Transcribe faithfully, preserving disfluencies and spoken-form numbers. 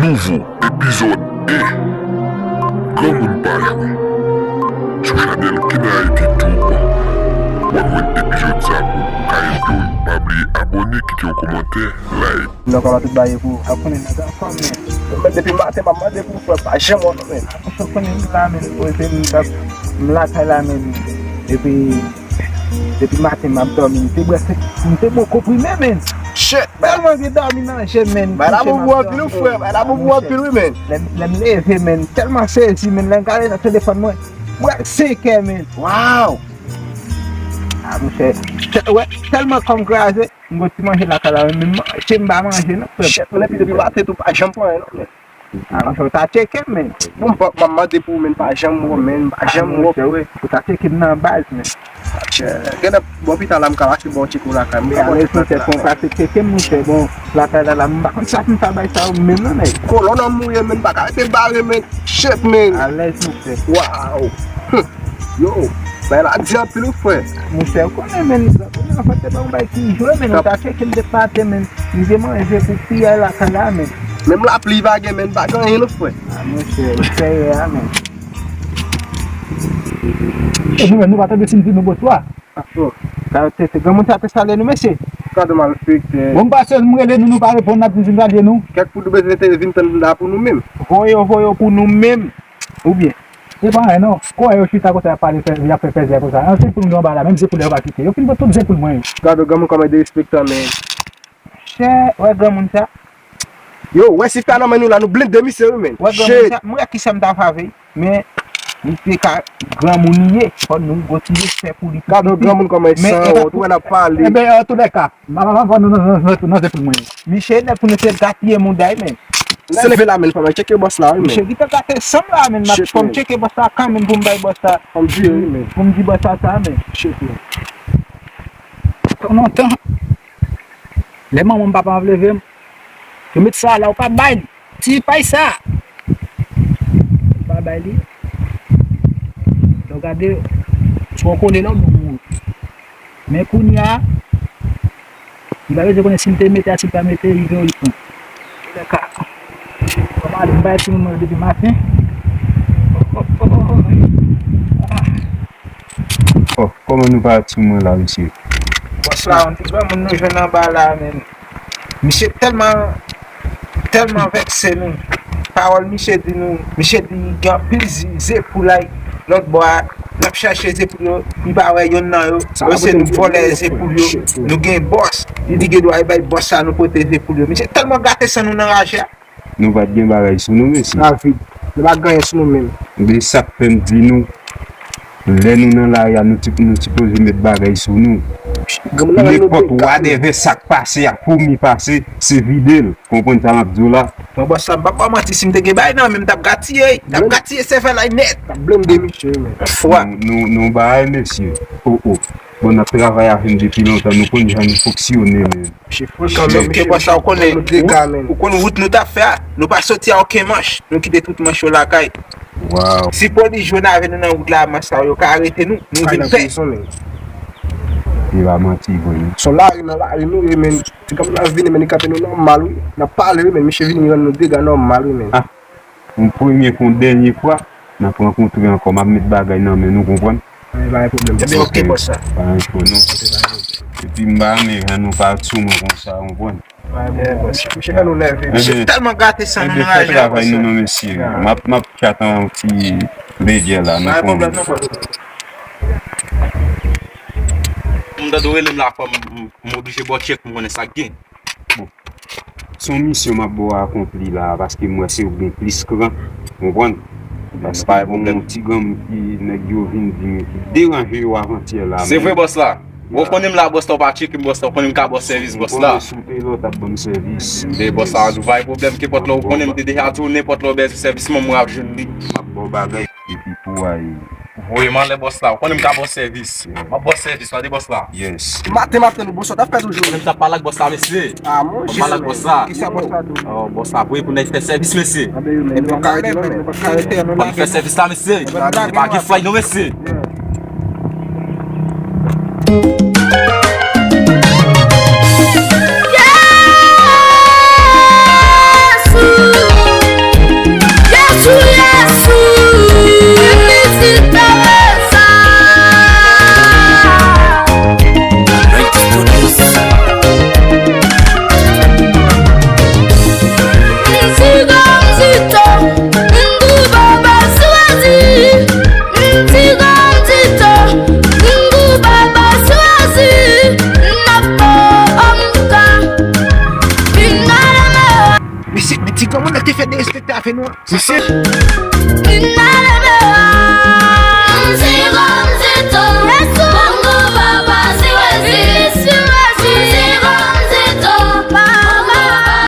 Nouvo epizòd en. Granmoun pa jwe. Sou chanèl Ken Ayiti Tube, w ap jwenn epizòd sa pou ou ka enjoy. Pa bliye abòne, kite yon kòmantè, like. Lè w kòmanse tout bagay pou ou, ap konnen nèg anfòm, men. Men depi maten, m ap mande pou ou, frè, pa janm wè w non, men. Ou konnen m la, men, poze m, m t ap, m lakay la, men. Epi, depi maten, m ap dòmi, m te bwè, m te bwè konprime, men. Shit, man. Tèlman gen dòmi nan je m, men. Bay la bobo anpil, wi, frè. Bay la bobo anpil, wi, men. Lè, lè m leve, men. Tèlman sezi, men. Lè m gade nan telefòn mwen, m wè senkè, men. Wow! Ah, monchè. Tè-, wè, tèlman kò m kraze, m gon ti manje lakay la, men m manje, m pa manje, non, frè. Shit, men, epi depi maten, tou pa janm pran anyen, non, men. Ah, monchè, ou ta tcheke m, men. Bon, m pa, m ap mande pou ou, men, pa janm wè, men, pa janm wè, frè. Ou ta tcheke m nan baz, men. Monchè, genlè, bò pita la, m ka mache ba w tcheke w lakay. Mwen, alèz, monchè, fò w pase tcheke m, monchè. Bon, lakay la, la, m pa konn sa pou m ta bay sa yo menm, non, nèg. Kolòn an mouye, men, m pa ka rete bare, men. Shit, men. Alèz, monchè. Wow. Yo, bay la di anpil, wi, frè. Monchè, ou konnen, men, ou konnen, anfèt, se pa yon bagay ki jwe, men, ou ta tcheke m depi maten, men. M te manje pou piyay lakay la, men. Menm lapli pa gen, men, pa gen anyen, non, frè. Ah, monchè, ou serye a, men. E nou menm, nou pa tande si n di nou bonswa. Ah, oh. Sa yo te, te granmoun sa te salye nou, mesye. Gade malfektè. Bon, m pase, m rele nou, nou pa reponn, n ap di n salye nou. Kèk pou nou bezwen te vin tann la pou nou menm. Voye yo, voye yo pou nou menm. Oubyen. Se pa anyen, non. Kò yo chita konsa, y ap pale, fè, y ap fè fèzè konsa. An, se pou nou anba la, menm ze poulè yo pa kite. Yo fin pran tout ze poul mwen yo. Gade granmoun kòman derespektan, men. Chè, wè granmoun sa. Yo, wè sif ka nan men nou la, nou blende misye wi, men. Wè granmoun sa, m wè kisa m ta fè avè l, men li te ka granmoun li ye, fò nou gon ti respè pou li tou. Gade yon granmoun kòman e san wont, wè n ap pale. Enben, antoulèka, m ap vann nou nan, nan, nan, nan ze poul mwen yo. Misye nèg pou nou te gapiye mouda l, men. Se leve la, men, fò m al tcheke bòs la, wi, men. Misye gentan gate san m la, men, m ap fò m tcheke bòs la kanmenm pou m bay bòs la. Fò m di, wi, men. Pou m di bòs la sa, men. Shit, men. Tan lontan. Lè manman m, papa m ap leve m, yo met sa la, ou pa bay li. Ti pay sa, ou pa bay li. Lè w gade, swa w konnen lè w mouri. Men kounye a, li pa bezwen konnen si l te mete a, si l pa mete, li gen yon li pran. Lè ka, kòman ale, m bay timoun mwen yo depi maten. Oh, oh, oh, oh. Ah. Oh, kòman nou pa timoun la, mesye? Bòs la, yon ti granmoun nou jwenn anba la, men. Misye tèlman, tèlman vèkse nou. Pawòl misye di nou, misye di gen anpil zi-, ze poulay lòt bò a. L ap chache ze poul yo, li pa wè yonn nan yo. Yo se nou vòlè ze poul yo. Nou gen bòs. Li di gen dwa li bay bòs sa nou pote ze poul yo. Misye tèlman gate san nou nan raje a. Nou pa t gen bagay sou nou, mesye. David, nou pa t gen anyen sou nou menm. Men sa k fè m di nou, lè nou nan lari a, nou ti, nou sipoze met bagay sou nou. Nenpòt whatever sa k pase a, foumi pase, se vide l. Konprann sa m ap di w la? Bon, bòs la, m p ap ba w manti, si m te gen bagay nan men m, m t ap gatiye, m t ap gatiye sèvèl la nèt. T ap blende misye, men. Fwa. Nou, nou, nou bagay, mesye. Oh, oh. Bon, n ap travay avè m depi lontan, nou konn jan nou fonksyone, men. Chèf, kanmenm, ke bòs la, ou konnen, ou konn wout nou t ap fè a, nou pa soti a okenn manch, nou kite tout manch yo lakay. Wow. Si polis jwenn avè nou nan wout la, manch sa yo ka arete nou, nou vin pè. Se pa manti vre, non. Se yon lari nan lari nou ye, men. Ti kanmenm la vini, men, li kanpe nou nòmal, wi. N ap pale, wi, men, misye vini rann nou dega nòmal, wi, men. Ah. Yon premye fwa, yon dènye fwa, n ap rankontre ankò. M ap met bagay nan men nou, konprann? Pa gen pwoblèm. Ebyen, oke, bòs la. Pa gen pwoblèm, non. Epi m pa renmen jan nou pa sou mwen konsa, konprann? Pa gen pwoblèm, bòs. Misye fè nou nève. Misye tèlman gate san nou nan raje a, bòs la. Ebyen, fè travay nou, non, mesye. M ap, m ap chat an ti lejè la, nou konnen. Pa gen pwoblèm, non, bòs. M tande w rele m la, fò m, m, m oblije ba w tchèk pou m konnen sa k gen. Bon. Se yon misyon m ap ba w akonpli la, paske m wè se ou k gen plis kran, ou konprann? Paske gon ti granmoun ki nèg yo vin di m ki deranje yo avantyè la. Se vre, bòs la. Ou konnen m la, bòs la, ou pa tcheke m, bòs la, ou konnen m ka ba w sèvis, bòs la. Ou konnen si w te la, w t ap ban m sèvis. Ebyen, bòs la, nou pa gen pwoblèm, kenpòt lè, ou konnen m te deja di w, nenpòt lè ou bezwen sèvis mwen, mwen ap jwenn li. M ap ba w bagay epi pou w ale. Voye m anlè, bòs la. Ou konnen m ka ba w sèvis. Yeah. M ap ba w sèvis, tande, bòs la. Yes. Maten maten nou, bòs la, t ap fè toujou. Mwen menm t ap pale ak bòs la, mesye. Ah, monchè. M ap pale ak bòs la. Kisa bòs la di w? Oh, bòs la voye pou n al fè sèvis, mesye. Anben, yo menm, nou pa ka rete, men, nou pa ka rete, nou lage. Fè sèvis la, mesye. Nou pa gen fly, non, mesye. Yeah. Vin wè. Misye.